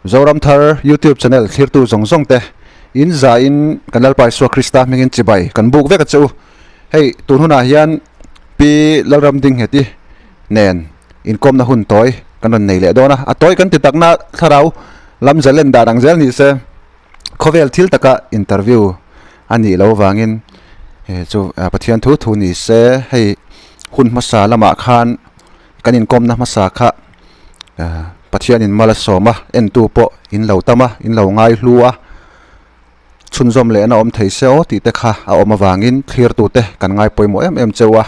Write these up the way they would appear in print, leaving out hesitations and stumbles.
Zoram Thar YouTube channel thlirtu zawng zawng te in za in kan Lalpa Isua Krista hmingin chibai kan buk vek a che u. Hei tun hunah hian Pi Lalramdingheti nen inkawmna hun tawi kan rawn nei leh dawn a, a tawi kan ti takna thlarau lam zalen dan ang zel ni se khawvel thil taka interview a nih loh avangin chu Pathian thu thu ni se hei hun hmasa lamah khan kan inkawmna hmasa kha Pathianin mal a sawm a, entu pawh in lo tam a, in lo ngai hlu a, chhunzawm lehna awm thei se aw tih te kha a awm avangin thlirtute kan ngai pawimawh em em cheu a,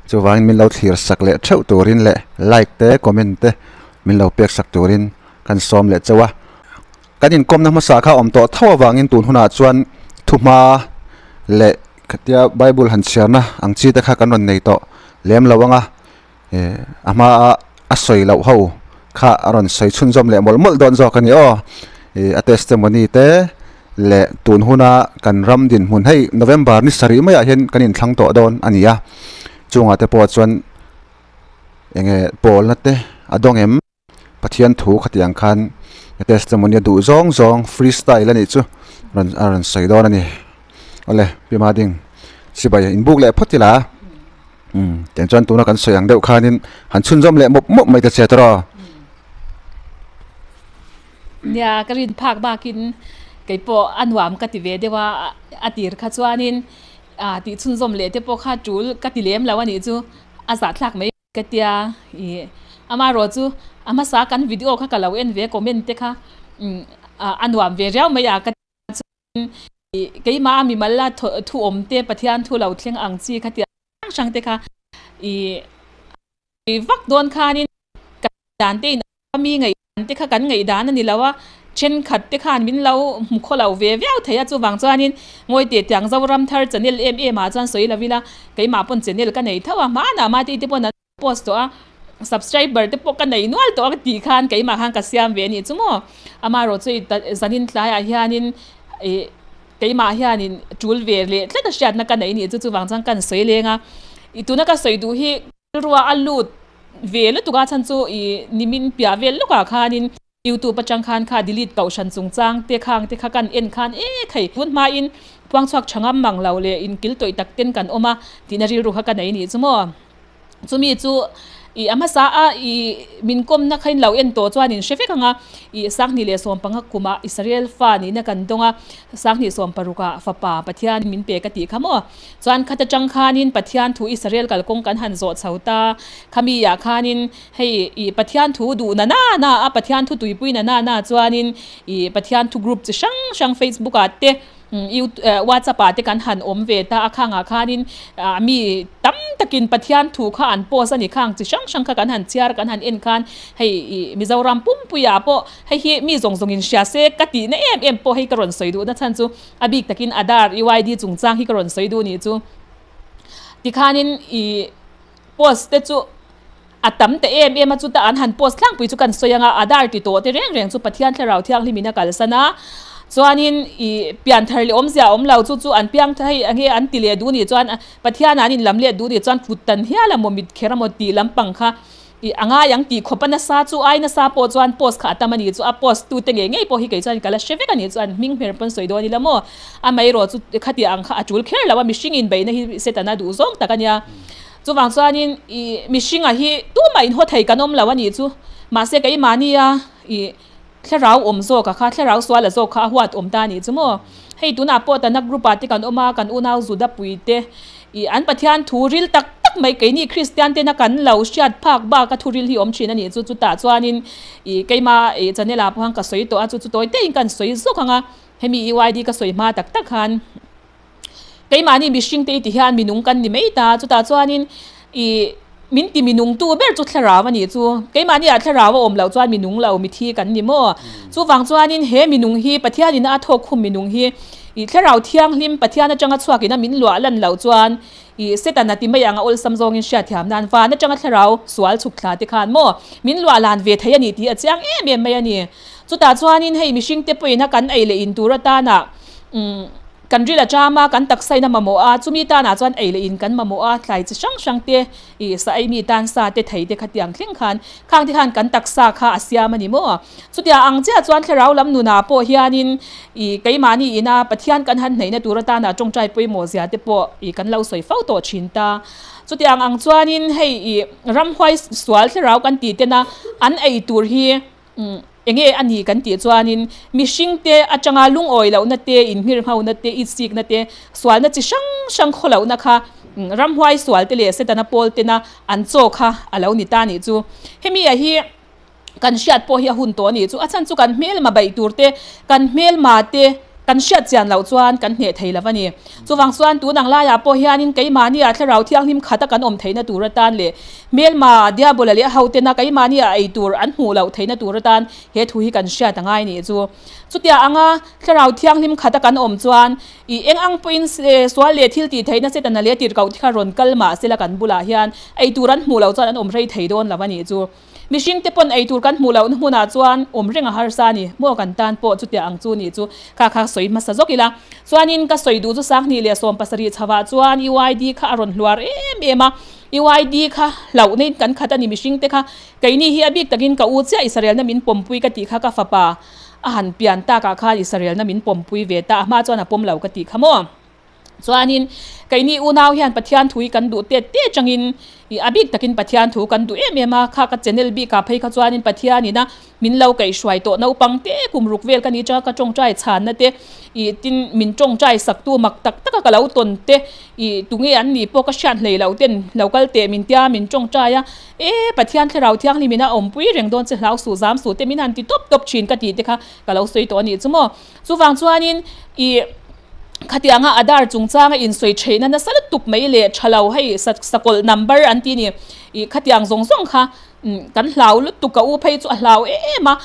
chuvangin min lo thlir sak leh theuh turin leh like te comment te min lo pek sak turin kan sawm leh cheu a. Kan inkawmna hmasa kha awm tawh tho avangin tun hunah chuan thuhma leh khatia Bible han chhiarna ang chi te kha kan rawn nei tawh lem lo ang a. A hma a a sawi loh ho kha a rawn sawi chhunzawm leh mawlh mawlh dawn zawk a ni aw. A testimony te leh tun huna kan ram dinhmun hei November ni sarih maiah hian kan inthlang tawh dawn a ni a. Chungah te pawh chuan enge pawlna te a dawng em? Pathian thu khatiang khan testimony a duh zawng zawng free style a nih chu rawn a rawn sawi dawn a ni. Awle Pi Mading chibai inbuk leh phawt ila umm tiang chuan tuna kan sawi ang deuh khanin han chhunzawm leh mawp mawp mai ta che tawh rawh. Nia ka rin phak bakin kei pawh a nuam ka ti ve deuh a a tir kha chuanin ah tih chhunzawm leh te pawh kha tul ka ti lem lo a nih chu a zahthlak mai. Ka tia i amaherawh chu a hmasa kan video kha ka lo en ve comment te kha a nuam ve riau mai a ka tia chuan i keimah a mimal a thu awm te Pathian thu lo thleng ang chi kha tia hrang hrang te kha i vak dawn khanin ka dan te in a mi ngaih te kha kan ngaihdan a ni lo a, thenkhat te khan min lo hmu khaw lo ve viau thei a, chuvang chuanin ngawi teh tiang Zoram Thar channel em em ah chuan sawi lo ila, keimah pawn channel ka nei tho a, hmanah mahti te pawn an post tawh a, subscriber te pawh ka nei nual tawh a tih khan keimah khan ka siam ve a nih chu maw, amaherawh chu zanin tlaiah hianin ih keimah hianin tul ve leh tlat a hriatna ka nei a nih chu, chuvang chuan kan sawi leng a, ih tuna ka sawi duh hi. Rilrua a lut ve lutuk a chhan chu ih nimin piah vel lawkah khanin youtube atang khan kha delete kohhran chungchang te khang te kha kan en khan e thei tun hmain puangchhuak tha ngam mang lo leh inkil tawih tak ten kan awm a tihna rilru kha ka nei nih chu maw. Chumi chu ih a hmasa a ih min kawmna kha in lo en tawh chuan in hre vek ang a ih Sanghnih leh Sawmpanga kumah Israel fa nihna kan dawng a Sanghnih Sawmparukah fapa Pathian min pe ka tih kha maw. Chuan khata tang khanin Pathian thu Israel kalkawng kan han zawh chho ta. Khami ah khanin hei ih Pathian thu duh na na na a, Pathian thu tuipui na na na chuanin ih Pathian thu group chi hrang hrang Facebook ah te WhatsApp ah te kan han awm ve ta a. Khangah khanin ah mi tam takin Pathian thu kha an post a ni. Khang chi hrang hrang kha kan han chhiar kan han en khan hei ih Mizoram pumpuiah pawh hei hi mi zawng zawngin hria se ka tihna em em pawh hei ka rawn sawi duhna chhan chu A bik takin Aadhaar UID chungchang hi ka rawn sawi duh nih chu. Tikhanin i post te chu a tam ta em em a, chuta an han post tlangpui chu kan sawi ang a, Aadhaar ti tawh te reng reng chu Pathian Thlarau Thianghlim in a kalsan a, chuanin i pianthar leh awmzia a awm lo chu chu an piang hei enge an ti leh duh nih chuan Pathian ah an inlam leh duh nih chuan kut tan hial a maw mit kher a maw tih lampang kha I a ngai ang tih khawp a nasa chu ai nasa pawh chuan post kha a tam a nih chu a post tu te ngei ngei pawh hi kei chuan ka la hre vek a nih chuan hming hmer pawn sawi dawn ila maw a mai erawh chu khatiah ang kha a tul kher lo a mihring in beihna hi Setana duh zawng tak a nia chuvang chuanin i mihring ah hi tumah in haw thei kan awm lo a nih chu mahse keimahnia i thlarau awm zawk a kha thlarau sual a zawk kha a huat awm ta a nih chu maw hei tunah pawh tana group ah te kan awm a kan unau Juda pui te I an Pathian thu ril tak tak mai keini Kristian tena kan lo hriat phak bak a thu ril hi awm thin a nih chu chutah chuanin i keima i channel ah pawh khan ka sawi tawh a chu chu tawi tein kan sawi zawk ang a hemi UID ka sawi hma tak tak khan keimahni mihring te i ti hian minung kan ni mai ta chutah chuanin i min ti minung tu ber chu thlarau a nih chu keimahni ah thlarau a awm loh chuan minung lo mithi kan ni maw chuvang chuanin he minung hi Pathian ina a thawk khum minung hi I thlarau thianghlim Pathian atanga chhuakin a min luah lan loh chuan i Setana ti mai ang a awlsam zawngin hriatthiam nan van atanga thlarau sual chhuk thla te khan maw min luah lan ve thei a ni tih a chiang em em mai a ni. Chutah chuanin hei mihringte pawhin a kan ei leh in tur atana umm. Kan ril a ṭam a, kan taksa in a mamawh a, chumi tanah chuan ei leh in kan mamawh a, thlai chi hrang hrang te, ih sa ei mi tan sa te, thei te khatiang thleng khan, khang te khan kan taksa kha a siam a ni maw? Chutiang ang chiah chuan thlarau lam nunah pawh hianin ih keimahni ina Pathian kan han hneihna tur atana tawngtai pawimawh zia te pawh ih kan lo sawi fo tawh thin ta. Chutiang ang chuanin hei ih ramhuai sual thlarau kan tih tena an ei tur hi Enge a ni kan tih chuanin mihringte atanga lungawi lohna te, inhmirhngona te, itsikna te, sualna chi hrang hrang khaw lohna kha ramhuai sualte leh Setana pawl tena an chaw kha a lo ni ta nih chu. Hemi a hi kan hriat pawh hi a hun tawh a nih chu. A chhan chu kan hmelma baih tur te, kan hmelma te kan hriat chian loh chuan kan hneh thei lo a ni. Chuvang chuan tun ang laiah pawh hianin keimahnia Thlarau Thianghlim khata kan awm theihna tur atan leh hmelma Diabola leh a hotena keimahnia ei tur an hmuh loh theihna tur atan he thu hi kan hriat a ngai nih chu. Chutia anga Thlarau Thianghlim khata kan awm chuan i eng ang pawhin sual leh thil tih theihna Setana leh tirhkoh te kha rawn kal mah sela kan bulah hian ei tur an hmuh loh chuan an awm rei thei dawn lo a nih chu. Mihring te pawn eitur kan hmuh lohna hmunah chuan awm reng a harsa a ni. Maw kan tan pawh chutia ang chu nih chu kha kha sawi hmasa zawk ila. Chuanin ka sawi duh chu 2017 chhovah chuan UID kha a rawn hluar em em a. UID kha hlauhna in kan khat a ni mihring te kha. Keini hi a bik takin ka u chiah Israelna min pawmpui ka tih kha ka fapa a han pian takah khan Israelna min pawmpui ve ta a hma chuan a pawm lo ka tih kha maw. Chuanin keini unau hian Pathian thu hi kan duh tet te changin ih a bik takin Pathian thu kan duh em em a, kha ka channel bikah phei kha chuanin Pathianina min lo kaihhruai tawh naupang te kum ruk vel ka ni changa ka tawngtai chhanna te ih tin min tawngtai saktu mak tak taka ka lo tawn te ih tunge an nih pawh ka hriat hlei loh ten lo kal teh min tia min tawngtai a, e Pathian Thlarau Thianghlim ina awmpui reng dawn che hlau suh zam suh te min han ti tawp tawp thin ka tih te kha ka lo sawi tawh a nih chu maw. Chuvang chuanin ih khatianga Aadhaar chungchanga insawi theihna nasa lutuk mai leh tha lo hei sakawlh number an ti ni ih khatiang zawng zawng kha kan hlau lutuk ka u phei chu a hlau em a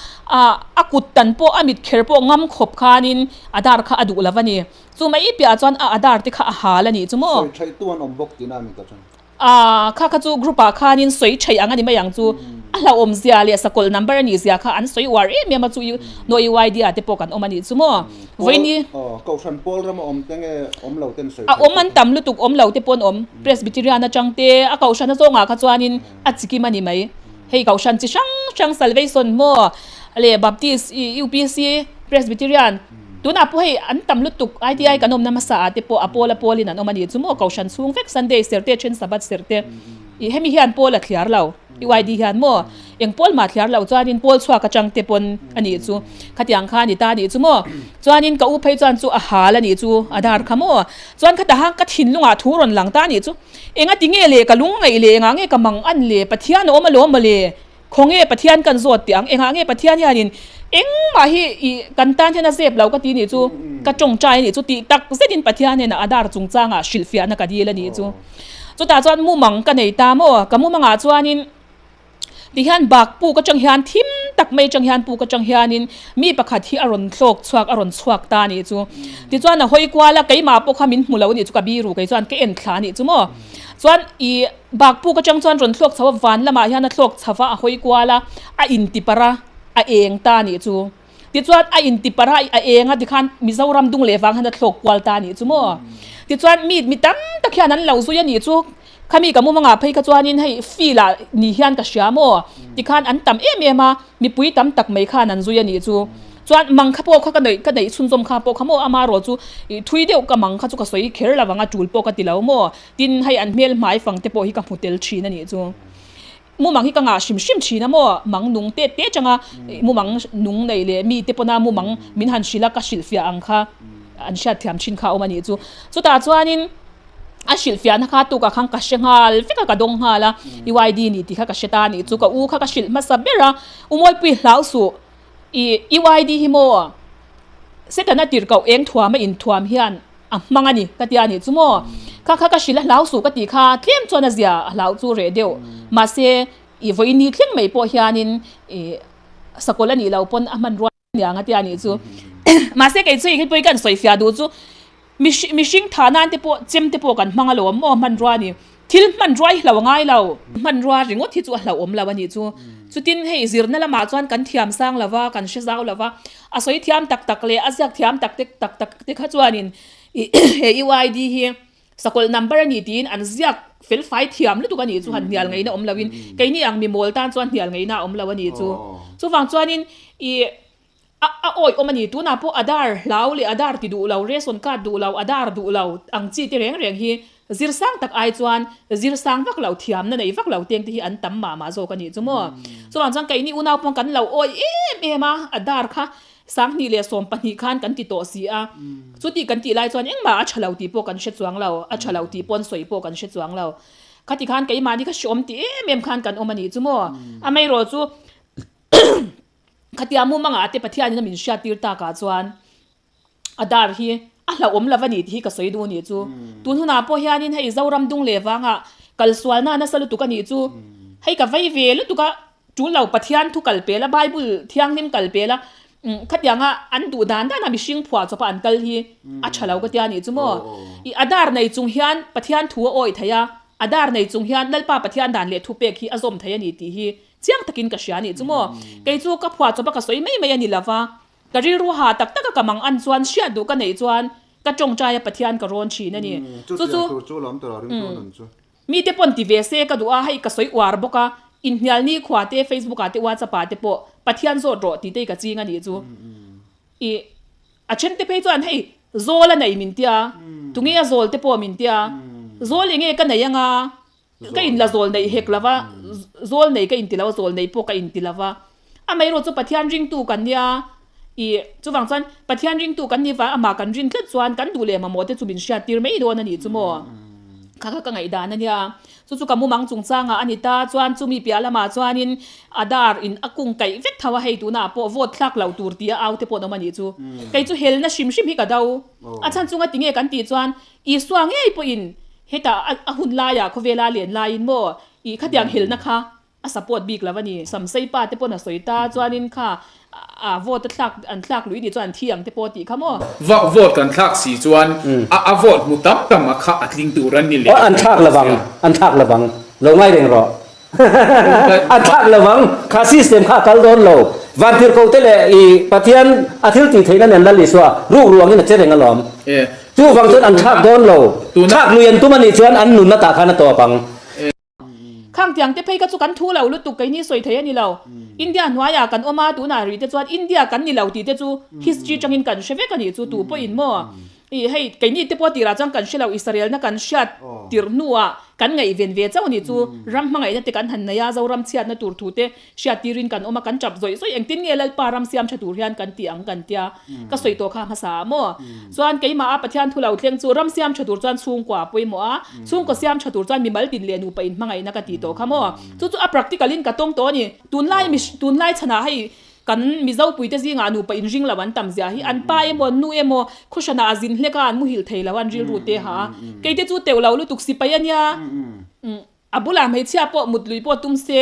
a kut tan pawh a mit kher pawh ngam khawp khanin Aadhaar kha a duh lo a ni. Chu mai piahah chuan a Aadhaar te kha a hal a nih chu maw. Sawi theih tu an awm bawk tihna a ni ta chuan. A, kha kha chu group ah khanin sawi theih ang a ni mai ang chu. A hlauhawm zia leh sakawlh number a nih zia kha an sawi uar em em a chu no UID ah te pawh kan awm a nih chu maw. Vawiini. Kohhran pawl rama awm te nge awm lo ten sawi A awm an tam lutuk awm lo te pawh an awm. Presbyterian atang te a kohhran a zawngah kha chuanin a chikim a ni mai. Hei kohhran chi hrang hrang Salvation maw leh Baptist, UPC, Presbyterian tunah pawh hei an tam lutuk ITI kan awmna hmasa ah te pawh a pawl a pawlin an awm a nih chu maw kohhran chhung vek Sunday ser te then Sabbath ser te ih hemi hian pawl a thliar lo UID hian maw eng pawl mah thliar lo chuanin pawl chhuak atang te pawn a nih chu khatiang kha a ni ta a nih chu maw chuanin ka u phei chuan chu a hal a nih chu a dar kha maw chuan khata hang ka thinlungah thu rawn lang ta a nih chu. Enga ti nge le ka lung ngaih le engah nge ka mang an le Pathian a awm alawm maw le khaw nge Pathian kan zawt teh ang engah nge Pathian hianin engmah hi ih kan tan hian a zep lo ka ti nih chu ka tawngtai a nih chu tih tak zetin Pathian hnenah a dar chungchangah hrilhfiahna ka dil a nih chu chutah chuan mumang ka nei ta maw ka mumangah chuanin Tihian bak puk atang hian thim tak mai atang hian puk atang hianin mi pakhat hi a rawn thlawk chhuak a rawn chhuak ta a nih chu. Tichuan a hawi kual a, keimah pawh kha min hmu lo a nih chu ka biru kei chuan ka en thla a nih chu maw. Chuan ih bak puk atang chuan rawn thlawk chho a van lamah hian a thlawk chho va a hawi kual a, a intiparh a, a eng ta a nih chu. Tichuan a intiparh a, a eng a tikhan Mizoram dung leh vang hian a thlawk kual ta a nih chu maw. Tichuan mi mi tam tak hian an lo zui a nih chu. Khami ka mumangah phei kha chuanin hei field ah ni hian ka hria maw? Tikhan an tam em em a, mipui tam tak mai khan an zui a nih chu. Chuan mang kha pawh kha ka neih ka neih chhunzawm kha pawh kha maw ama erawh chu ih thui deuh ka mang kha chu ka sawi kher lo ang a tul pawh ka ti lo maw? Tin hei an hmel hmai fang te pawh hi ka hmu tel thin a nih chu. Mumang hi ka ngah hrim hrim thin a maw? Mang nung tet te atanga mumang nung nei leh mi te pawna mumang min han hrilh a ka hrilhfiah ang kha an hriatthiam thin kha a awm a nih chu. Chutah chuanin. A hrilhfiahna kha tukah khan ka hre nghal vek a, ka dawng nghal a, UID ni tih kha ka hre ta a nih chu, ka u kha ka hrilh hmasa ber a, U Mawlpui hlau suh, i UID hi maw Setana tirhkoh eng thuam a inthuam hian a hmang a ni ka tia a nih chu maw, kha kha ka hrilh a hlau suh ka tih kha tlem chuan a zia a hlau chu reh deuh, mahse i vawiin thleng mai pawh hianin i sakawlh a nih loh pawn a hmanrua. Niang a tia nih chu. Mahse kei chu engpawhin kan sawi fiah duh chu mihring thah nan te pawh chem te pawh kan hmang alawm maw hmanrua ni. Thil hmanrua hi hlo a ngai lo. Hmanrua ringawt hi chu a hlauhawm lo a nih chu. Chutin hei zirna lamah chuan kan thiam sang lo va, kan hre zau lo va, a sawi thiam tak tak leh a ziak thiam tak te tak tak te kha chuanin. I he UID hi sakawlh number a ni tiin an ziak fel fai thiam lutuk a nih chu han hnial ngaihna awm loin keini ang mi mawl tan chuan hnial ngaihna a awm lo a nih chu. Chuvang chuanin i a a awih awm a ni. Tunah pawh Aadhaar hlau leh Aadhaar ti duh lo, ration card duh lo, Aadhaar duh lo ang chi te reng reng hi zir sang tak ai chuan zir sang vak lo, thiamna nei vak lo teng te hi an tam mah mah zawk a nih chu maw. Chuvang chuan keini unau pawh kan lo awih em em a, Aadhaar kha 2012 khan kan ti tawh si a, chuti kan tih lai chuan engmah a tha lo tih pawh kan hre chuang lo, a tha lo tih pawn sawi pawh kan hre chuang lo. Khati khan keimahni kha hreawm ti em em khan kan awm a nih chu maw. Amaherawh chu khatia mumangah te Pathianin a min hriattir takah chuan a dar hi a hlauhawm lo a ni tih hi ka sawi duh a nih chu. Tun hunah pawh hianin hei Zoram dung leh vangah kalsualna nasa lutuk a nih chu. Hei ka vei ve lutuk a. Tul lo Pathian thu kal pel a, Bible thianghlim kal pel a, khatianga an duh dan dan a mihring phuah chawpa an kal hi a tha lo ka tia nih chu maw. I Adar nei chung hian Pathian thu a awih thei a, Adar nei chung hian Lalpa Pathian dan leh thupek hi a zawm thei a ni tih hi chiang takin ka hria nih chu maw. Kei chu ka phuah chawpa ka sawi mai mai a ni lova, ka rilru ha tak taka ka mang an chuan hriat duh ka neih chuan ka tawngtai a Pathian ka rawn thin a ni. Chu chu. Mite pawn ti ve se ka duh a, hei ka sawi uar bawk a, inhnial ni khua te Facebook ah te WhatsApp ah te pawh Pathian zawt rawh tih te hi ka ching a nih chu. I a then te phei chuan hei zawl a nei min tia, tunge a zawl te pawh min tia, zawl enge ka nei anga ka inla zawl neih hek lova, zawl nei ka inti lo a, zawl nei pawh ka inti lova. Amaherawh chu Pathian ringtu kan nia, i chuvang chuan Pathian ringtu kan nih vang amah kan rin tlat chuan kan duh leh mamawh te chu min hriat tir mai dawn a nih chu maw? Kha kha ka ngaihdan a nia. Chu chu ka mumang chungchangah a ni ta chuan chumi piah lamah chuanin Adhaar in a kung kaih vek tho a, hei tunah pawh vote thlak loh tur tia au te pawh an awm a nih chu. Kei chu helna hrim hrim hi ka do. A chhan chunga tinge kan tih chuan Isua ngei pawhin hetah a hun laiah khawvela len laiin maw i khatiang helna kha A support bik lo a ni. Samsei pa te pawn a sawi ta chuanin kha a vote a thlak an thlak lui ni chuan an thi ang te pawh tih kha maw. Va vote kan thlak si chuan a a vote hmu tam tam a kha a tling tur an ni leh An thlak lovang, an thlak lovang. Lo ngai reng rawh. An thlak lovang. Kha system kha a kal dawn lo. Vantirhkoh te leh i Pathian a thil tih theihna nen Lal Isua ruk ruangin a che reng alawm. Chuvang chuan an thlak dawn lo. Thlak lui an tum a nih chuan an nunna tah khan a tawp ang. Khang tiang te phei kha chu kan thu lo lutuk keini sawi thei a ni lo. India hnuaiah kan awm a, tunah rih te chuan India kan ni lo tih te chu history tangin kan hre vek a nih chu tu pawhin maw. Ih hei keini te pawh tirah chuan kan hre lo Israelna kan hriat tirh hnuah kan ngaihven ve chauh a nih chu ram hmangaihna te kan han nei a, Zoram chhiatna tur thu te hriat tirin kan awm a, kan tap zawih zawih engtin nge Lalpa ram siam tha tur hian kan ti ang kan tia ka sawi tawh kha hmasa ah maw? Chuan keimah a Pathian thu lo thleng chu ram siam tha tur chuan chhungkua a pawimawh a, chhungkaw siam tha tur chuan mimal din leh nupa in hmangaihna ka ti tawh kha maw? Chu chu a practical in ka tawng tawh a ni. Tunlai mi tunlai chhanah hei kan Mizo puite zingah nupa in ring lo an tam zia hi an pa emaw an nu emaw khuhranah a zin hlek a an muhilh thei lo a an rilru te ha a keite chu teuh lo lutuk sipai a nia. A bulah hmeichhia pawh mut lui pawh tum se,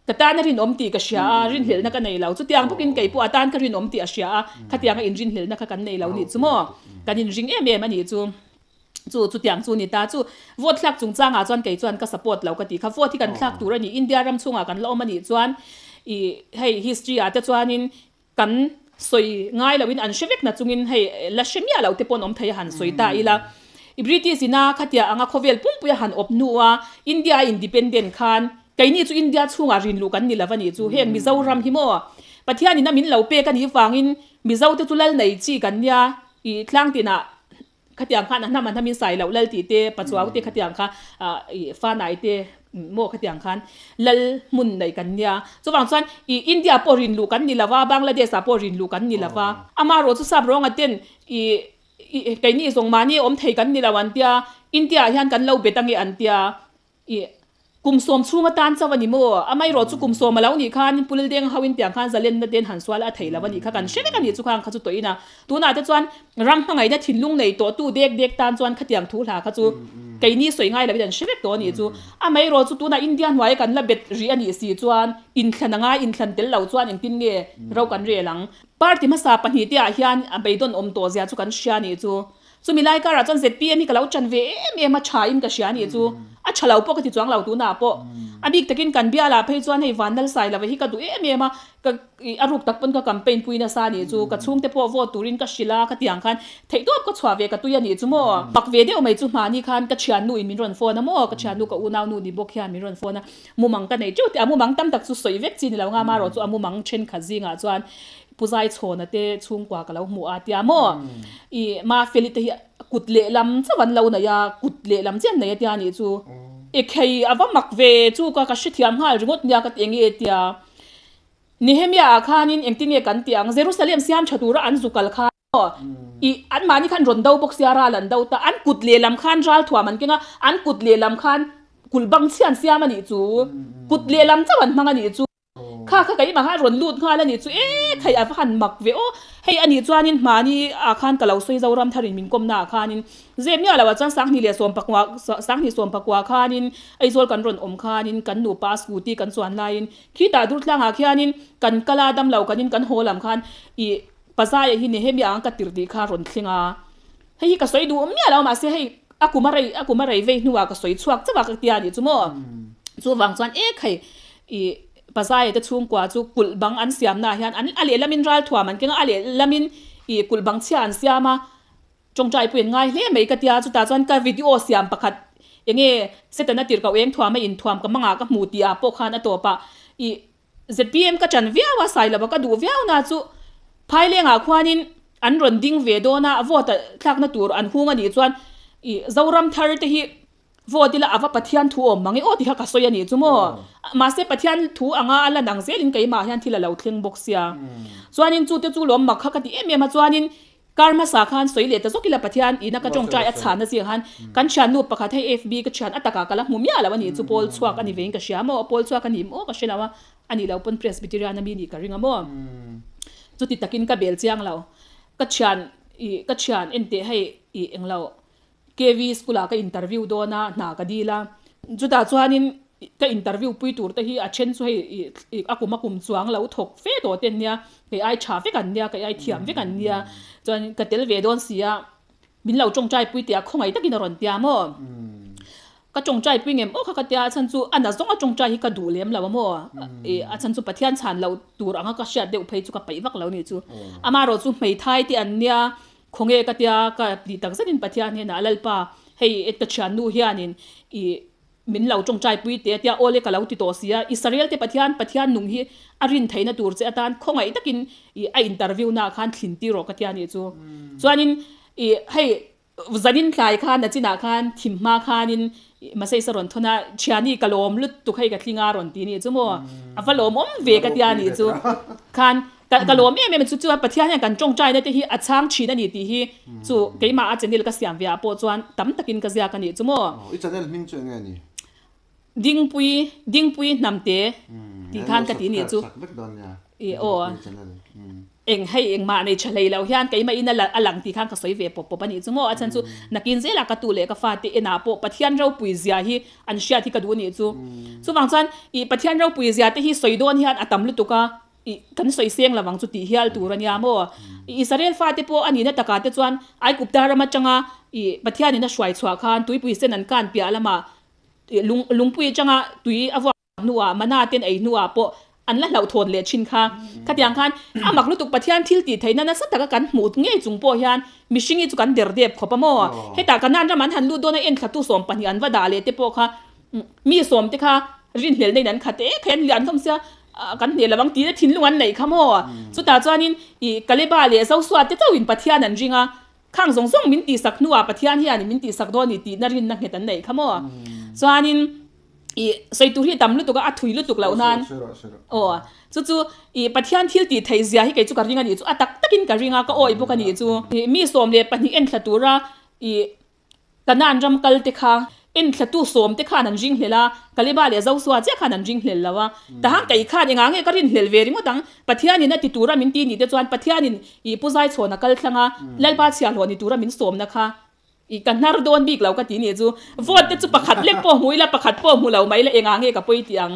ka tan a rinawm tih ka hria a, rinhlelhna ka nei lo. Chutiang bawkin kei pawh a tan ka rinawm tih a hria a, khatianga inrinhlelhna kha kan nei lo nih chu maw? Kan inring em em a nih chu. Chu chutiang chu ni ta chu. Vote thlak chungchangah chuan kei chuan ka support lo ka tih kha. Vote hi kan thlak tur a ni. India ram chhungah kan la awm a nih chuan i hei history ah te chuanin Kan sawi ngai loin an hre vek na chungin hei la hre miah lo te pawh an awm thei a han sawi ta ila. I British ina khatia anga khawvel pumpui a han awp hnu a India a independent khan keini chu India chhungah rin luh kan ni lo a nih chu heng Mizoram hi maw Pathian ina min lo pek a nih vangin Mizo te chu lal nei chi kan nia i tlang tinah Khatiang khan a hnam a hnamin sai loh lal tih te, pachuau te khatiang kha ih fanai te maw khatiang khan lal hmun nei kan nia. Chuvang chuan ih India pawh rin luh kan ni lova, Bangladesh ah pawh rin luh kan ni lova. Amaherawh chu sap rawnga ten ih ih keini zawng mahni awm thei kan ni lo an tia, India ah hian kan lo bet ange an tia. I kum sawm chhung atan chauh a ni maw? Amaherawh chu kum sawm a lo nih khan Pulildeng ho in tiang khan zalenna ten han sual a thei lo a nih kha kan hre vek a nih chu khang kha chu tawhin a. Tunah te chuan ram hmangaihna thinlung nei tawh tu dek dek tan chuan khatiang thu hla kha chu keini sawi ngai loin an hre vek tawh a nih chu. Amaherawh chu tunah India hnuaia kan la bet rih a nih si chuan inthlan a ngai inthlan tel lo chuan engtin nge ro kan rel ang. Party hmasa pahnih te ah hian a beidawn awm tawh zia chu kan hria a nih chu. Chumi lai karah chuan zpm hi ka lo chan ve em em a, tha in ka hria a nih chu. A tha lo pawh ka ti chuang lo tunah pawh. A bik takin kan bialah phei chuan hei Vanlal Sailova hi ka duh em em a, ka ih a ruk tak pawn ka campaign pui nasa a nih chu, ka chhungte pawh vote turin ka hrilh a, khatiang khan theih tawp ka chhuah ve ka tui a nih chu maw. Pak ve deuh mai chu hmahni khan ka thiannu in min rawn phone a maw, ka thiannu ka unaunu ni bawk hian min rawn phone a, mumang ka nei teuh teh a, mumang tam tak chu sawi vek chi ni lo nga marawh chu a mumang thenkhat zingah chuan Pu Zaichhawna te chhungkua ka lo hmu a tia maw, ih Mafeli te hi kut lehlam chauh an lo nei a, kut lehlam chiah an nei a tia nih chu. I khei a va mak ve chu ka ka hrethiam nghal ringawt nia ka ti eng nge tia. Nehemiah ah khanin engtin nge kan tih ang, Jerusalem siam tha tura an zu kal khan maw, ih anmahni khan rawn do bawk sia ral an do ta, an kut lehlam khan ral thuam an keng a, an kut lehlam khan kulh bang chhia an siam a nih chu, kut lehlam chauh an hmang a nih chu. Kha kha keimah khan rawn lut nghal a nih chu e thei a va han mak ve aw. Hei a nih chuanin hmani ah khan ka lo sawi Zoram tharin min kawmna ah khanin zep miah loh ah chuan Sanghnih leh Sawmpakua Sanghnih Sawmpakua khanin Aizawl kan rawn awm khanin kan nupa scooty kan chuan laiin khitah Durtlang ah khianin kan kal a damlo kanin kan haw lam khan ih Pazaia hi Nehemia ang ka tir tih kha rawn thleng a. Hei hi ka sawi duh miah lo mahse hei a kum a rei a kum a rei vei hnuah ka sawi chhuak chauh a ka tia nih chu maw. Chuvang chuan ek hei ih Pazaia te chhungkua chu kulh bang an siamnaah hian an a lehlamin ralthuam an keng a, a lehlamin ih kulh bang chhia an siam a, tawngtai pawh in ngai hle mai ka tia chutah chuan ka video siam pakhat enge Setana tirhkoh eng thuam a inthuam ka mangah ka hmuh tih ah pawh khan a tawpah ih Zpm ka ṭan viau a, Sailova ka duh viau na chu Phailengah khuanin an rawn ding ve dawn a, vote thlakna tur an hung a nih chuan ih Zoram thar te hi vote ila a va Pathian thu awm mang e aw ti kha ka sawi a nih chu maw. Mahse Pathian thu anga a lan ang zelin keimah hian thil a lo thleng bawk sia. Chuanin chute chu lawm mak kha ka ti em em a, chuanin Kar hmasa khan sawi leh ta zawk ila Pathian ina ka tawngtai a chhan a zing han kan thiannu pakhat hei FB ka thian a takah ka la hmu miah lo a nih chu pawl chhuak a ni vein ka hria maw pawl chhuak a ni maw ka hre lo a a nih loh pawn Presbyterian a mi nih ka ring a maw chuti takin ka bel chiang lo ka thian ih ka thian enteh hei ih englo KV school ah ka interview dawn a, hna ka dil a, chutah chuanin ka interview pui tur te hi a then chu hei ih a kum a kum chuang lo thawk fe tawh te an nia, kei ai tha vek an nia, kei ai thiam vek an nia, chuan ka tel ve dawn si a, min lo tawngtai pui tih a khawngaih takin a rawn tia maw? Ka tawngtai pui ngem aw kha ka tia, a chhan chu a na zawng a tawngtai hi ka duh lem lo a maw? Ih a chhan chu Pathian chhan loh tur anga ka hriat deuh phei chu ka peih vak lo ni chu, amaherawhchu chu hmeithai te an nia, Khawnge ka tia ka tih tak zetin Pathian hnenah Lalpa hei ka thiannu hianin i min lo tawngtai pui teh a tia awle ka lo ti tawh si a, Israel te Pathian Pathian nung hi a rin theihna tur che atan khawngaih takin i a interview naah khan thlin tir rawh ka tia nih chu. Chuanin i hei zanin tlai khan a chinah khan thim hma khanin Message a rawn thawn a, Thiani ka lawm lutuk hei ka tling a rawn ti nih chu maw a va lawmawm ve ka tia nih chu khan Ka ka lawm em em a chu chuan Pathian hian kan tawngtaina te hi a chhang thin a ni tih hi chu keimah a channel ka siam ve ah pawh chuan tam takin ka ziak a nih chu maw. I channel hming chu enge a ni? Dingpui Dingpui Hnamte tih khan ka ti nih chu. I aw eng hei engmah nei tha hlei lo hian keimah in a lang tih khan ka sawi ve pawp pawp a nih chu maw. A chhan chu nakin zelah ka tu leh ka fate enah pawh Pathian ropui zia hi an hriat hi ka duh a nih chu. Chuvang chuan i Pathian ropui zia te hi sawi dawn hian a tam lutuk a. Ih, kan sawi seng lo ang chu tih hial tur a nia maw? Israel fate pawh a nihna takah te chuan Aigupta ram atanga ih Pathianin a hruai chhuah khan tuipui sen an kan piah lamah ih lung lungpui atanga tui a vuak hnuah mana ten ei hnuah pawh an la hlauhthawn leh thin kha. Khatiang khan a mak lutuk Pathian thil tih theihna nasa taka kan hmuh ngei chung pawh hian mihring hi chu kan der dep khawp a maw? Hetah Kanaan ram an han lut dawn a enthlatu 12 an va dah leh te pawh kha Mi sawmte kha rinhlelna in an khat e kha an lian hlawm sia kan hneh lo ang tih na thinlung an neih kha maw? Chutah chuanin ih Kaleba leh Joshua te chauhin Pathian an ring a, khang zawng zawng min tihsak hnuah Pathian hian min tihsak dawn ni tihna rinna nghet an neih kha maw? Chuanin ih sawi tur hi a tam lutuk a, a thui lutuk loh nan aw chu chu ih Pathian thil tih theih zia hi kei chu ka ring a nih chu, a tak takin ka ring a, ka awih bawk a nih chu. Mi 12 enthla tura ih Kanaan ram kal te kha enthlatu sawm te khan an ringhlel a, Kaleba leh Joshua chiah khan an ringhlel lo a. Tahan kei khan engah nge ka rinhlel ve ringawt ang? Pathianin a ti tura min ti nih te chuan Pathianin ih Pu Zaichhawn a kal thlang a, Lalpa chhiahhlawh ni tura min sawmna kha ih ka hnar dawn bik lo ka ti nih chu. Vote te chu pakhat lek pawh hmu ila, pakhat pawh hmu lo mai ila engah nge ka pawi tih ang?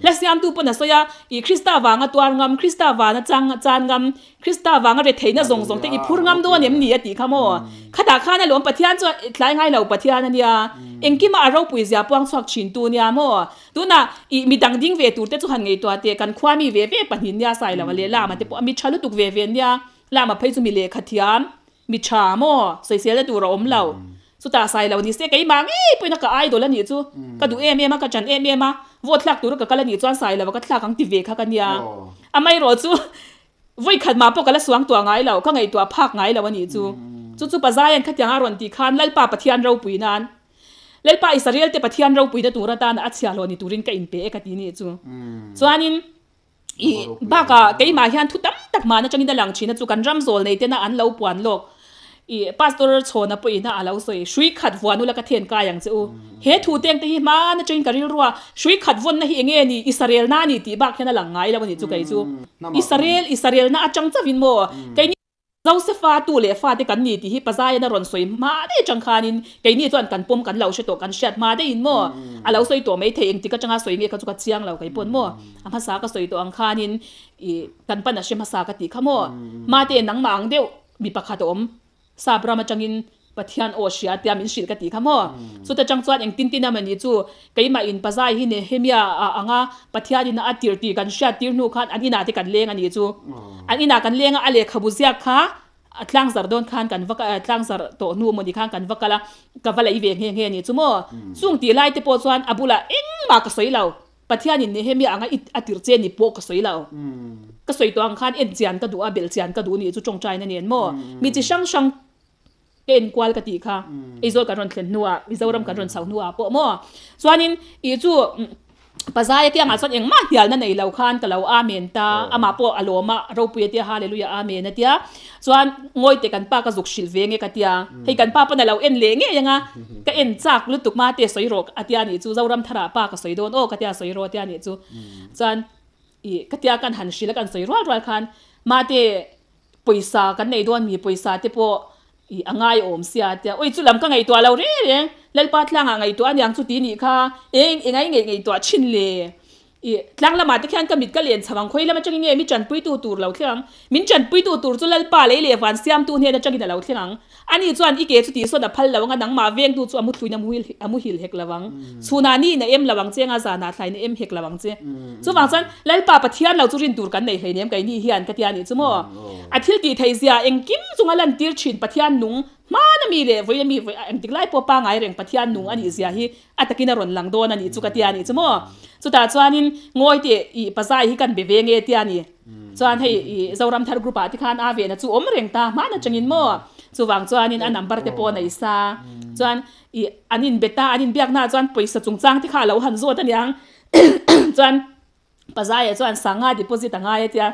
Hla siamtu pawn a sawi a, I Krista vanga tuar ngam, Krista vana chang chan ngam, Krista vanga retheihna zawng zawng te i phur ngam dawn em ni a tih kha maw? Khatah khan alawm Pathian chu tlai ngai lo Pathian a nia. Engkima a ropui zia puang chhuak thin tu nia maw? Tunah i midang ding ve tur te chu han ngaihtuah teh, kan khua mi ve ve pahnih nia sai lo a leh lama te pawh a mi tha lutuk ve ve nia, lama phei chu mi lehkha thiam, mi tha maw? Sawisel na tur a awm lo. Chutah sai lo ni se keimah ngei pawhin a ka idol a nih chu ka duh em em a, ka ṭan em em a, vote thlak tura ka kal a nih chuan sai lo a ka thlak ang ti ve kha ka nia. Amaherawh chu vawikhat mah pawh ka la suang tuah ngai lo, ka ngaihtuah phak ngai lo a nih chu. Chu chu Pazaian khatiang a rawn tih khan Lalpa Pathian ropui nan, Lalpa Israel te Pathian ropuina tur atana a chhiahhlawh ni turin ka inpe e ka ti nih chu. Chuanin. I bakah keimah hian thu tam tak hman atangin a lang thin a chu kan ram zawl nei tena an lo puan lawk. I Pastor Chhawna pawhin a lo sawi, Hrui khat vuan ula ka then kai ang che u. He thu teng te hi hman atangin ka rilru a, hrui khat vawnna hi enge ni, Israelna a ni tih bak hian a lang ngai lo a nih chu kei chu. Israel, Israelna atang chauhin maw? Keini. Josefa tu leh fate kan ni tih hi Pazaian a rawn sawi hma daih atang khanin keini chuan kan pawm kan lo hre tawh kan hriat hma daihin maw a lo sawi tawh maithei engtik atanga sawi nge kha chu ka chiang lo kei pawn maw a hmasa ka sawi tawh ang khanin ih kan pan a hre hmasa ka tih kha maw mate nangmah ang deuh mi pakhat a awm sap ram atangin Pathian aw hria tia min hrilh ka tih kha maw? Chuta chang chuan engtin tin emaw ni chu keimah in pazai hi Nehemia a ang a, Pathian in a tirh tih kan hriat tir hnu khan an inah te kan leng a nih chu. An inah kan leng a, a lehkhabu ziak kha a tlangzarh dawn khan kan va tlangzarh tawh hnu emaw ni khan kan va kal a, ka va lei ve nghe nghe a nih chu maw? Chung tih lai te pawh chuan a bulah engmah ka sawi lo. Pathian in Nehemia anga i a tirh che ni pawh ka sawi lo. Ka sawi tawh ang khan en chian ka duh a, belh chian ka duh nih chu tawngtaina nen maw? Mi chi hrang hrang. Ka enkual ka tih kha Aizawl kan rawn thlen hnuah Mizoram kan rawn chho hnuah pawh maw chuanin ih chu Pazaia tiangah chuan engmah hnialna nei lo khan ka lo Amen ta amah pawh a lawm a ropui a tia Hallelujah Amen a tia chuan ngawite kan pa ka zuk hrilh ve nge ka tia hei kan pa pawn a lo en leh ngei anga ka en chak lutuk mate sawi rawh a tia nih chu Zoram tharah pa ka sawi dawn aw ka tia sawi rawh a tia nih chu chuan ih ka tia kan han hrilh a kan sawi rual rual khan mate Pawisa kan nei dawn mi pawisa te pawh i a ngai awm sia tia ui chu lam ka ngaihtuah lo reng reng Lalpa tlangah ngaihtuah aniang chu ti nih kha eng engai ngeih ngaihtuah thin le i tlang lamah te khian ka mit ka len chho ang khawi lam atangin nge mi tanpuitu tur lo thleng ang min tanpuitu tur chu Lalpa lei leh van siamtu hnen atangin a lo thleng ang ani chuan i ke chu tihsawn a phal lo anga nangmah vengtu chu a muthluin a muhil hek lo ang Chhunah ni in a em lo ang che anga zanah thlaiin a em hek lo ang che. Chuvang chuan Lalpa Pathian lo chu rin tur kan nei hleinem kei ni hian ka tia nih chu maw. A thil tih theih zia engkim chunga lantir thin Pathian nung hmana mi leh vawi a mi vawi a engtik lai pawh pangai reng Pathian nung a nih zia hi a takin a rawn lang dawn a nih chu ka tia nih chu maw. Chutah chuanin ngawi teh ih pazai hi kan be ve nge tia ni. Chuan hei ih Zoram Thar group ah te khan a vehna chu awm reng ta hmana changin maw. Chuvang chuanin a number te pawh a nei sa. Chuan Ih, an inbe ta, an inbiaknaah chuan pawisa chungchang te kha a lo han zawt aniang. Chuan Pazaia chuan sanga deposit a ngai a tia.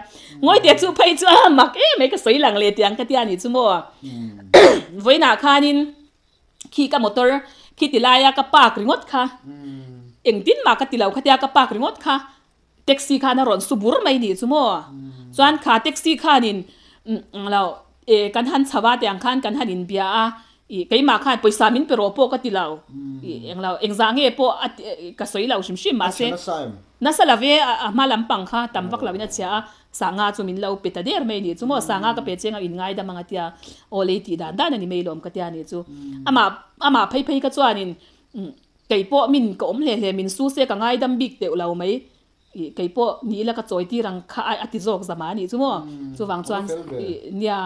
Ngawite chu phei chu a mak em mai ka sawi lang leh tiang ka tia nih chu maw. Vawiinah khanin khi ka motor khi ti laia ka park ringawt kha engtin mah ka ti lo kha tia ka park ringawt kha Taxi khan a rawn su bur mai nih chu maw? Chuan kha taxi khanin lo e kan han chho a tih ang khan kan han inbia a, ih keimah khan pawisa min pe rawh pawh ka ti lo, ih englo engzah nge pawh a ti ka sawi lo hrim hrim mahse nasa lo ve a hma lampang kha tam vak loin a chhia a, sanga chu min lo pe ta der mai nih chu maw? Sanga ka pe cheng a inngaidam ang a tia, aw lei tih dan dan a ni mai lawm ka tia nih chu. Amah amah phei phei kha chuanin Kei pawh min ka awm hle hle min su se ka ngaidam bik teuh lo mai ih kei pawh ni ila ka chawi tir ang kha a ti zawk zama a nih chu maw chuvang chuan ih nia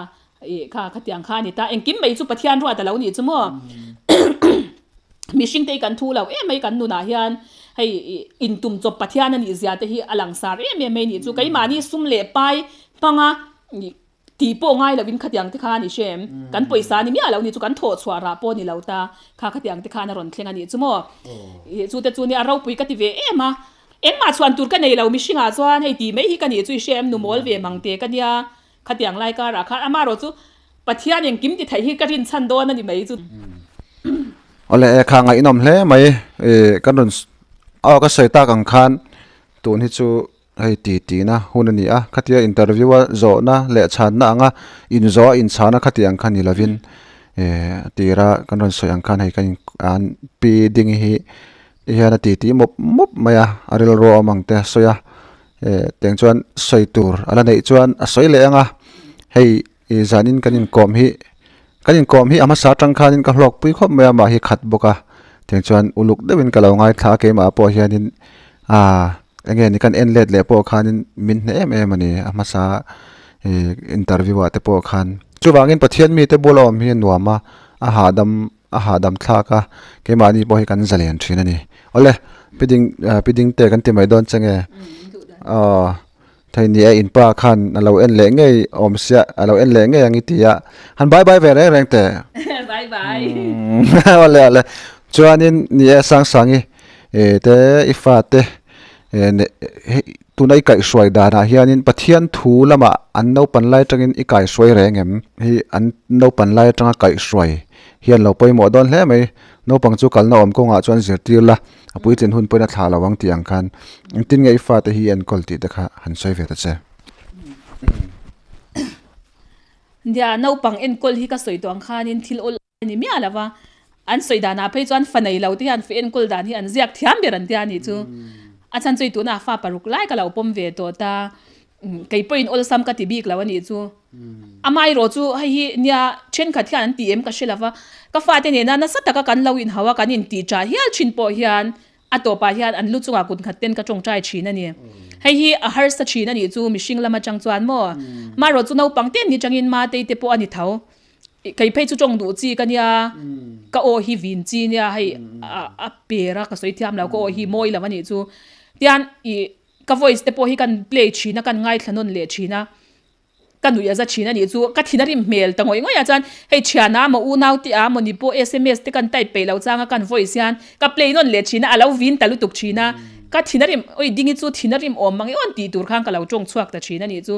ih kha khatiang kha a ni ta engkim mai chu Pathian ruat a lo nih chu maw mihring te hi kan thu lo em mai kan nunah hian hei ih intum chawp Pathian a nih zia te hi a langsar em em mai nih chu keimahni sum leh pai hmanga ih Tih pawh ngai lovin khatiang te khan i hre em? Kan pawisa ni miah lo ni chu kan thawh chhuah rah pawh ni lo ta kha khatiang te khan a rawn thleng a nih chu maw? Ih chu te chu nia ropui ka ti ve em a, engmah chhuan tur ka nei lo mihringah chuan hei tih mai hi ka nih chu i hre em? Nu mawl ve mang te ka nia khatiang lai karah khan amaherawh chu Pathian engkim ti theih hi ka rinchhan dawn a ni mai chu. Awle e kha ngaihnawm hle mai ih kan rawn aw ka sawi tak ang khan tun hi chu Hei ti tihna hun a ni a, khatia interview a zawhna leh chhanna anga inzawh a inchhana khati ang kha ni lovin eh a tira kan rawn sawi ang khan hei kan an pi ding hi. Ti hian a titi mawp mawp mai a, a rilru a awm ang te a sawi a, eh tiang chuan sawi tur a la neih chuan a sawi leh ang a, hei ih zanin kan inkawm hi kan inkawm hi a hmasa atang khanin ka hlawk pui khawp mai a mah hi khat bawk a, tiang chuan uluk deuhin ka lo ngaithla a keimah pawh hianin ah eng nge ni kan en let leh pawh khanin min hneh em em a ni a hmasa ih interview ah te pawh khan chuvangin Pathian mite bula awm hi a nuam a, a hahdam. A hahdam thlak a, keimahni pawh hi kan zalen thin a ni. Awle, pi ding pi ding te kan ti mai dawn che nge? Aw, thei ni e, inpa khan a lo en leh ngei awm sia, a lo en leh ngei ang i ti a, han bye bye ve reng reng teh. Bye bye. Awle awle, chuanin ni e Sangsangi te i fate hei tuna i kaihhruai danah hianin Pathian thu lamah an naupan lai atangin i kaihhruai reng em? Hei an naupan lai atanga kaihhruai hian lo pawimawh dawn hle mai. Naupang chu kalna awm kawngah chuan zirtir la, a puitlin hun pawhin a thlah lo ang tih ang khan engtin nge i fate hi i enkawl tih te kha han sawi ve ta che. Nia, naupang enkawl hi ka sawi tawh ang khanin thil awl a ni miah lo va, an sawi danah phei chuan fa nei lo te hian fa enkawl dan hi an ziak thiam ber an tia nih chu. A chhan chu i tunah fa paruk lai ka lo pawm ve tawh ta, kei pawhin awlsam ka ti bik lo a nih chu. Amaherawh chu hei hi nia thenkhat hian an ti em ka hre lo va, ka fate nena nasa taka kan lo inhau a, kan intih ṭah hial ṭhin pawh hian a tawpah hian an lu chungah kut nghat ten ka ṭawngṭai ṭhin a ni. Hei hi a harsa ṭhin a nih chu mihring lam aṭang chuan maw. Amaherawh chu naupang te ni ṭangin Matei te pawh a ni tho. Kei phei chu tawng duh chi ka nia, ka aw hi vin chi nia hei a per a ka sawi thiam lo ka aw hi mawi lo a nih chu. Tian ih ka voice te pawh hi kan play thin a kan ngaithla nawn leh thin a, ka nuih a za thin a nih chu. Ka thin a rim hmel ta ngawih ngawih a chuan hei thiana maw unau te a maw ni pawh sms te kan type peih lo chang a kan voice hian ka play nawn leh thin a, a lo vin ta lutuk thin a. Ka thin a rim, oi dingi chu thin a rim awm mang i awn tih tur khan ka lo tawng chhuak ta thin a nih chu.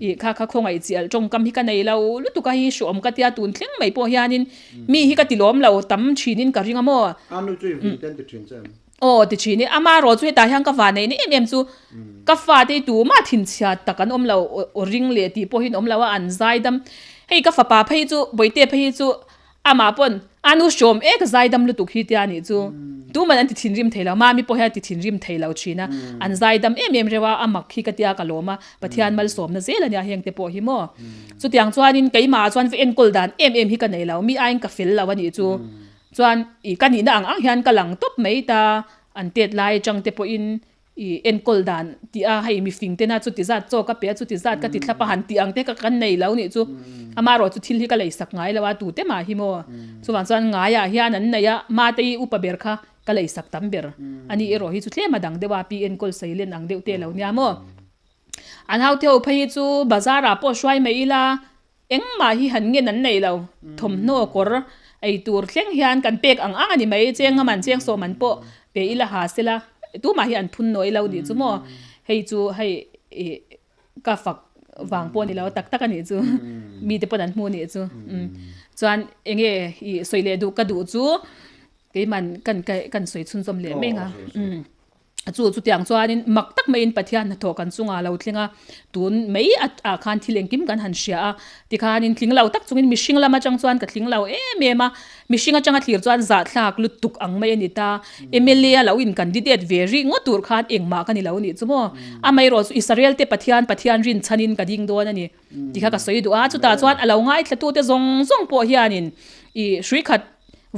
Ih kha kha khawngaih chi alh tawngkam hi ka nei lo lutuk a hi hruawm ka tia tun thleng mai pawh hianin mi hi ka ti lawm lo tam thinin ka ring a maw. A nu chu i vin ten ti thin che em? Aw ti thin i, ama rawh chu hetah hian ka van neih na em em chu ka fate hi tumah thinchhia tak an awm lo aw ring leh tih pawhin awm lo a an zaidam. Hei ka fapa phei chu Bawihte phei hi chu Amah pawn, A nu hrawm e ka zaidam lutuk hi tia nih chu. Tuman an ti thinrim thei lo, Mami pawh hian a ti thinrim thei lo thin a. An zaidam em em reuh a, a mak hi ka tia ka lawm a, Pathian malsawmna zel a nia heng te pawh hi maw. Chutiang chuanin keimah ah chuan va enkawl dan em em hi ka nei lo, mi aiin ka fel lo a nih chu. Chuan ih ka nihna ang ang hian ka lang tawp mai ta, an tet lai atang te pawhin I enkawl dan tih a, hei mifing tena chuti zat chaw ka pe a, chuti zat ka ti thlap a han tih ang te kha kan nei lo nih chu. Amaherawh chu thil hi ka lei sak ngai lo a, tute mah hi maw. Chuvang chuan ngaiah hian an nei a, mate i upa ber kha ka lei sak tam ber. Ani erawh hi chu tlem a dang deuh a, pi enkawl sei len ang deuh te lo nia maw. An haute ho phei hi chu bazar ah pawh hruai mai ila, Engmah hi han ngen an nei lo. Thawmhnaw kawr ei tur thleng hian kan pek ang ang a ni mai. Cheng a man cheng sawm an pawh pe ila ha sela tumah hi an phun nawi lo nih chu maw. Hei chu hei ih ka fak vang pawh a ni lo tak tak a nih chu. Mite pawn an hmu nih chu. Chuan enge ih sawi leh duh ka duh chu keiman kan kan sawi chhunzawm leh mek a. Chu chutiang chuanin mak tak maiin Pathian hnathawh kan chungah lo thleng a, tun mai ah khan thil engkim kan han hria a, tikhanin tling lo tak chungin mihring lam atang chuan ka tling lo em em a, mihring atanga thlir chuan zahthlak lutuk ang mai a ni ta, mla a lo in candidate ve rih ngawt tur khan engmah ka ni lo nih chu maw, amaherawh chu Israel te Pathian Pathian rinchhanin ka ding dawn a ni tih kha ka sawi duh a, chutah chuan a lo ngaithlatute zawng zawng pawh hianin ih hrui khat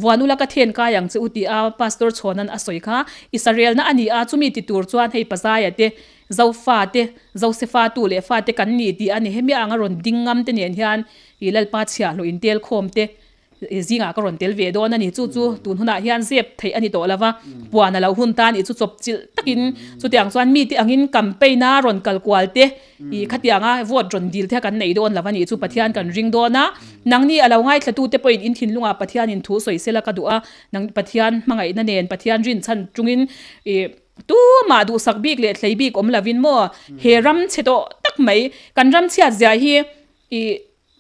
Vuan ula ka then kai ang che u tih a Pastor Chhawnan a sawi kha Israelna a ni a, chumi ti tur chuan hei Pazaia te, Zofa te, Josefa tu leh fa te kan ni tih a ni. Hemi anga rawn ding ngam te nen hian i Lalpa chhiahhlawh intel khawm te zingah ka rawn tel ve dawn a ni. Chu chu tun hunah hian zep theih a ni tawh lo va, puan a lo hun ta a nih chu chawp chilh takin chutiang chuan mite angin campaign a rawn kal kual te I khatianga vote rawn dil te kha kan nei dawn lo a nih chu Pathian kan ring dawn a, nangni a lo ngaithlatute pawhin in thinlungah Pathianin thu sawi sela ka duh a, nang Pathian hmangaihna nen Pathian rinchhan chungin i tumah duhsak bik leh thlei bik awm lovin maw he ram chhe tawh tak mai kan ram chhiat zia hi i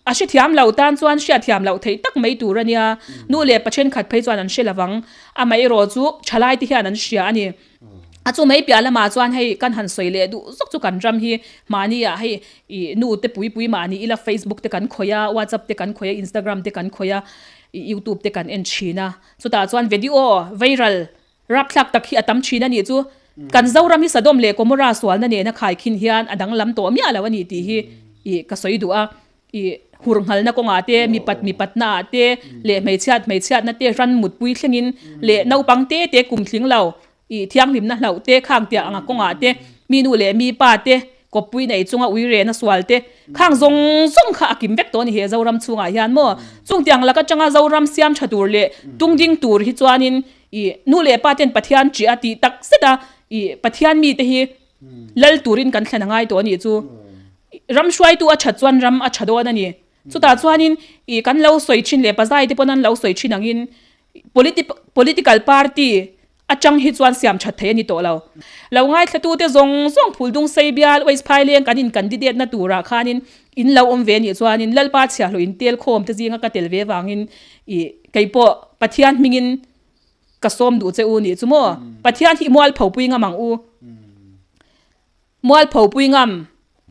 A hrethiam lo tan chuan hriatthiam loh theih tak mai tur a nia. Nu leh pa thenkhat phei chuan an hre lo vang. Amaherawh chu thalai te hian an hria a ni. A chu mai piah lamah chuan hei kan han sawi leh duh zawk chu kan ram hi mahni ah hei ih nu te pui pui mahni ila Facebook te kan khawih a, WhatsApp te kan khawih a, Instagram te kan khawih a, ih YouTube te kan en thin a. Chutah chuan video viral. Rapthlak tak hi a tam thin a nih chu. Kan Zoram hi Sodom leh Gomorrah sualna nena khaikhin hian a danglam tawh miah lo a ni tih hi ih ka sawi duh a. Ih hurnghalna kawngah te, mipat mipatna ah te leh hmeichhiat hmeichhiatna te ran mutpui thlengin leh naupang te te kum tling lo ih thianghlimna hlauh te khang tiah anga kawngah te mi nu leh mi pa te kawppui nei chunga ui rena sual te khang zawng zawng kha a kim vek tawh a ni he Zoram chhungah hian maw. Chung tiang lak atanga Zoram siam tha tur leh tung ding tur hi chuanin Ih, nu leh pa ten Pathian ṭih a tih tak zet a, ih, Pathian mite hi lal turin kan thlen a ngai tawh a nih chu. Ram hruaitu a ṭhat chuan ram a ṭha dawn a ni. Chutah chuanin, ih, kan lo sawi ṭhin leh pazai te pawn an lo sawi ṭhin angin politi political party aṭang hi chuan siam ṭhat thei a ni tawh lo. Lo ngaithlatute zawng zawng Phuldung sei bial West Phaileng kan in candidate na turah khanin in lo awm ve nih chuanin Lalpa chhiahhlawh in tel khawm te zinga ka tel ve vangin Ih, kei pawh Pathian hmingin ka sawm duh che u nih chu maw? Pathian hi mualpho pui ngam ang u. Mualpho pui ngam,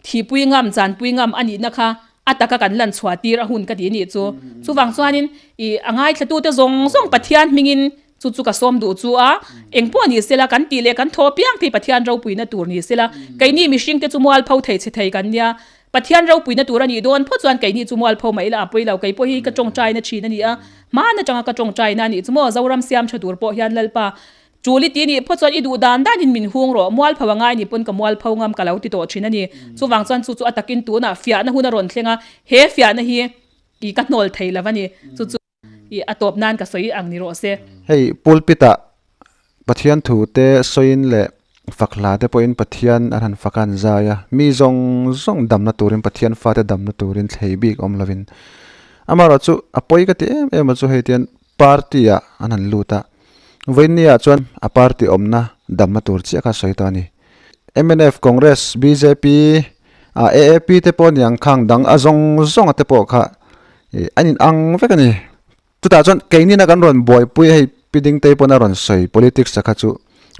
thihpui ngam, chanpui ngam a nihna kha a taka kan lan chhuah tir a hun ka ti nih chu. Chuvang chuanin ih, a ngaithlatute zawng zawng Pathian hmingin chu chu ka sawm duh chu a, engpawh ni sela kan tih leh kan thaw piang phei Pathian ropuina tur ni sela, keini mihringte chu mualpho thei chhe thei kan nia, Pathian ropuina tur a nih dawn phawt chuan keini chu mualpho mai ila a pawi lo, kei pawh hi ka tawngtaina thin a ni a, hmaan atanga ka tawngtaina a nih chu maw, Zoram siam tha tur pawh hian Lalpa tul i ti nih phawt chuan i duh dan danin min hung rawh, mualpho a ngai nih pawn ka mualpho ngam ka lo ti tawh thin a ni. Chuvang chuan chu chu a takin tunah fiahna hun a rawn thleng a, he fiahna hi i ka hnawl thei lo a ni, chu chu. I a tawp nan ka sawi ang ni rawh se. Hei pulpit ah Pathian thu te sawiin leh fak hla te pawhin Pathian an han fak a an zai a, mi zawng zawng damna turin Pathian fate damna turin thlei bik awm lovin amaherawhchu a pawi ka ti em em a chu hei tian party ah an han lut a, vawiinni ah chuan a party awmna damna tur chiah kha a sawi tawh a ni. Mnf, Congress, bjp, AAP te pawh aniang khang dang a zawng zawng a te pawh kha Ih an in ang vek a ni. Chutah chuan keinina kan rawn buaipui hei Pi Dingtei pawn a rawn sawi politics a kha chu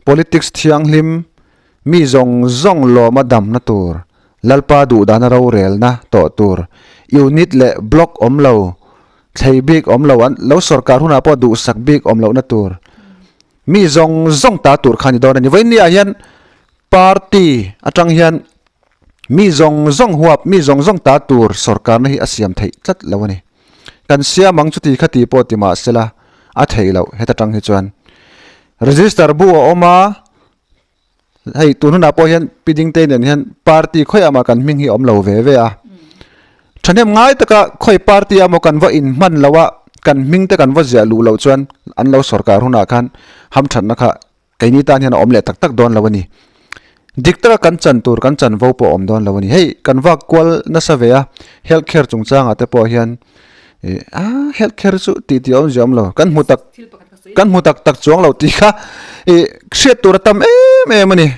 politics thianghlim mi zawng zawng lawma damna tur Lalpa duhdana rorelna tawh tur unit leh block awm lo thlei bik awm lo an lo sorkar hunah pawh duhsak bik awm lohna tur mi zawng zawng ta tur kha a ni dawn a ni. Vawiinniah hian Party atang hian mi zawng zawng huap, mi zawng zawng ta tur sorkarna hi a siam theih tlat lo a ni. Kan siam ang chuti kha ti pawh ti mah sela a theih loh heta tang hi chuan. Register bu a awm a, hei tun hunah pawh hian Pi Dingtei nen hian party khawiah mah kan hming hi a awm lo ve ve a. Thahnem ngai taka khawi party a maw kan va inhman loh a, kan hming te kan va ziah luh loh chuan an lo sorkar hunah khan hamthatna kha Keini tan hian a awm leh tak tak dawn lo a ni. Dik taka kan chan tur kan chanvo pawh a awm dawn lo a ni. Hei kan vak kual nasa ve a, health care chungchangah te pawh hian ih ah health care chu tih tih a awmzia awm lo. Kan hmu tak kan hmu tak tak chuang lo tih kha ih hriat tur a tam em em a ni.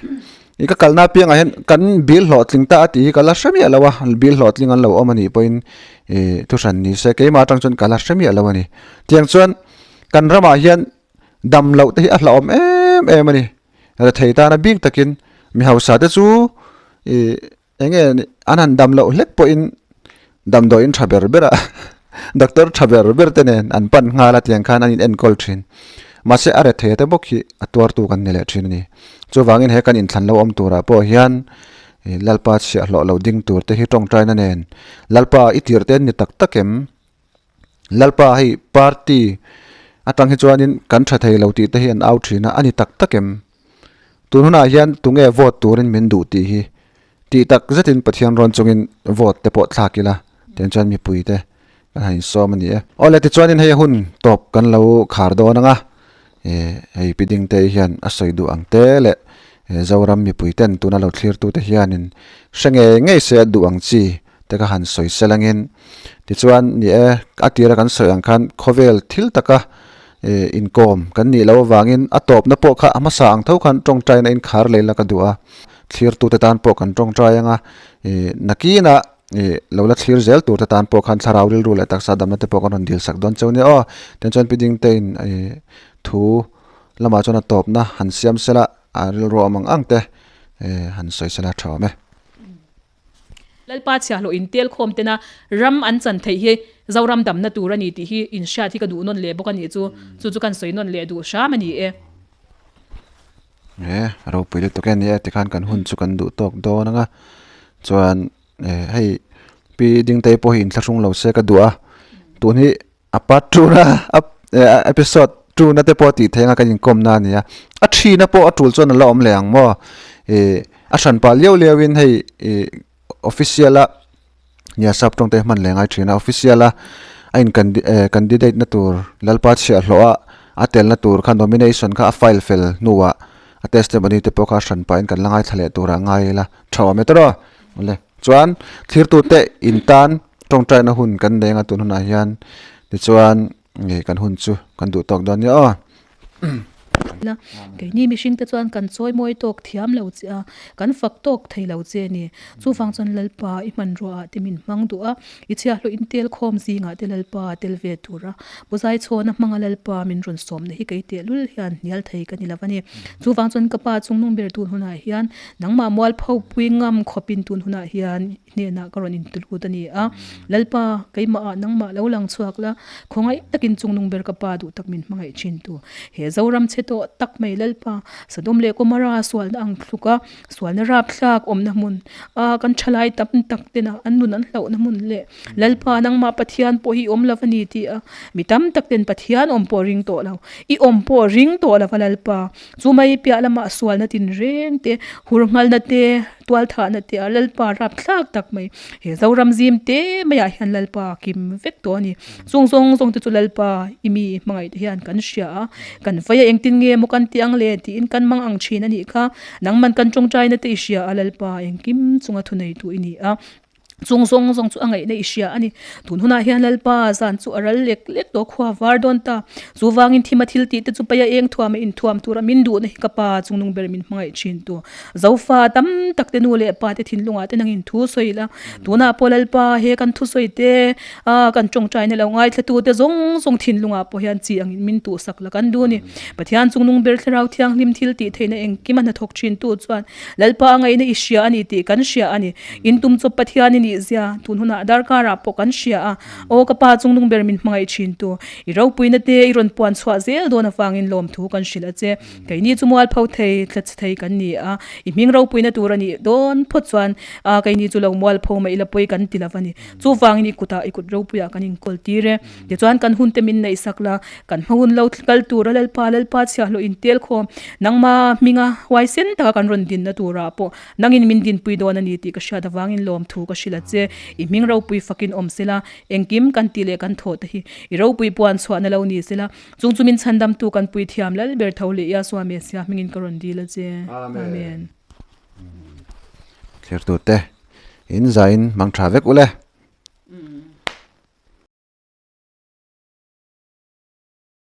Ih ka kalna apiangah hian kan bill hlawhtling ta a tih hi ka la hre miah lo a, bill hlawhtling an lo awm a nih pawhin ih thuhran ni se keimah atang chuan ka la hre miah lo a ni. Tiang chuan kan ramah hian Dam loh te hi a hlauhawm em em a ni. Rethei tana bik takin mi hausa te chu ih eng nge an han dam loh hlek pawhin damdawiin tha ber ber a doctor tha ber ber te nen an pan nghal a tiang khan an in enkawl thin. Mahse a rethei te bawk hi a tuartu kan ni leh thin a ni. Chuvangin he kan inthlan lo awm turah pawh hian ih Lalpa chhiahhlawh lo ding tur te hi tawngtaina nen Lalpa i tirh te an ni tak tak em? Lalpa hei party atang hi chuanin kan tha thei lo tih te hi an au thin a, a ni tak tak em? Tun hunah hian tunge vote turin min duh tih hi tih tak zetin Pathian rawn chungin vote te pawh thlak ila tiang chuan mipui te kan han insawm a ni e. Awle tichuanin hei hun tawp kan lo khar dawn ang a, hei Pi Dingtei hian a sawi duh ang te leh Zoram mipui ten tuna lo thlirtute hianin hre ngei ngei se a duh ang chi te ka han sawi sel angin tichuan ni e a tira kan sawi ang khan khawvel thil taka ih inkawm kan nih loh avangin a tawpna pawh kha a hmasa ang tho khan tawngtaina in khar leh la ka duh a thlirtute tan pawh kan tawngtai anga ih nakinah ih lo la thlir zel tur te tan pawh khan thlarau rilru leh taksa damna te pawh kan rawn dil sak dawn cheu nia aw tichuan pi ding te in ih thu lamah chuan a tawpna han siam sela a rilru awm ang ang te ih han sawi sela tha awm e. Lalpa chhiahhlawh in tel khawm tena ram an chan theih hi Zoram damna tur a ni tih hi in hriat hi ka duh nawn leh bawk a nih chu, chu chu kan sawi nawn leh duh hram a ni e. E ropui lutuk e nia tikhan kan hun chu kan duh tawk dawn anga chuan hei pi Dingtei pawh hi inthlahrung lo se ka duh a tun hi a part two na a episode two na te pawh tih theih anga kan inkawm na a ni a a thina pawh a tul chuan a la awm leh ang maw ih a hran pah liau liau in hei ih official a nia sap tawng te hman leh ngai thin a official a a in candidate na tur Lalpa chhiahhlawh a a telna tur kha nomination kha a file fel hnuah a testimony te pawh kha a hran pah in kan la ngaithla leh turah ngai ila tha awm e tawrh aw awle chuan thlirtute in tan tawngtaina hun kan nei anga tun hunah hian tichuan kan hun chu kan duh tawk dawn nia aw. La, keini mihringte chuan kan chawimawi tawk thiam lo che a, kan fak tawk thei lo che a ni. Chuvang chuan Lalpa i hmanruaah te min hmang duh a, i chhiahhlawh intel khawm zingah te Lalpa tel ve tur a, Puzaichhawna hmanga Lalpa min rawn sawmna hi kei tehlul hian hnial thei ka ni lo a ni. Chuvang chuan ka pa chungnung ber tun hunah hian nangmah mualpho pui ngam khawpin tun hunah hian i hnenah ka rawn intulut a ni a. Lalpa, keimahah nangmah lo lang chhuak la, khawngaih takin chungnung ber ka pa duh tak min hmangaih thin tu. He Zoram chhe tawh tak mai Lalpa, Sodom leh Gomorrah sualna ang thluk a, sualna rapthlak awmna hmun a kan thalai tam tak tena an nun an hlauhna hmun leh Lalpa nangmah Pathian pawh hi i awm lo a ni tih a mi tam tak ten Pathian awm pawh ring tawh lo, i awm pawh ring tawh lo a Lalpa. Chu mai piah lamah sualna tinreng te, hurnghalna te, tualthahna te a Lalpa rapthlak tak mai. He Zoram zim te maiah hian Lalpa kim vek tawh a ni. Chung zawng zawng te chu Lalpa i mi hmangaih te hian kan hria a, kan vei a engtin nge maw kan tih ang le tiin kan mang ang thin a nih kha. Nangman kan tawngtaina te i hria a Lalpa engkim chunga thuneitu i ni a. Chung zawng zawng chu a ngaihna i hria a ni. Tun hunah hian Lalpa zan chu a ral lek lek tawh khua var dawn ta. Chuvangin thima thil tih te chu paia eng thuam a inthuam tura min duhna hi ka pa chungnung ber min hmangaih thin tu. Zofa tam tak te nu leh pa te thinlungah te nangin thu sawi la. Tunah pawh Lalpa he kan thusawi te a kan tawngtaina lo ngaithlatu te zawng zawng thinlungah pawh hian chi angin min tuhsak la kan duh a ni. Pathian chungnung ber Thlarau Thianghlim thil tih theihna engkim a hnathawk thin tu chuan Lalpa a ngaihna i hria a ni tih kan hria a ni. In tum chawp Pathian i nih zia tun hunah darkar ah pawh kan hria a, aw ka pa chungnung ber min hmangaih thin tu, i ropuina te i rawn puan chhuah zel dawn avangin lawmthu kan hrilh a che. Keini chu mualpho thei, tlatchhe thei kan ni a, i hming ropuina tur a nih dawn phawt chuan a keini chu lo mualpho mai ila pawi kan ti lo a ni. Chuvangin i kutah i kut ropuiah kan inkawl tir e. Tichuan kan hunte min neihsak la, kan hma hun lo kal tura Lalpa, Lalpa chhiahhlawh intel khawm, nangma hminga huaisen taka kan rawn dinna turah pawh Nangin min dinpui dawn a ni tih ka hriat avangin lawmthu ka hrilh a che. I hming ropui fakin awm sela, engkim kan tih leh kan thawh te hi i ropui puan chhuahna lo ni sela, chung chu min chhandamtu kan pui thiam lal ber tho leh Yahshua Messiah hmingin ka rawn dil a che. Amen. Thlertute, in zain hmang tha vek ule.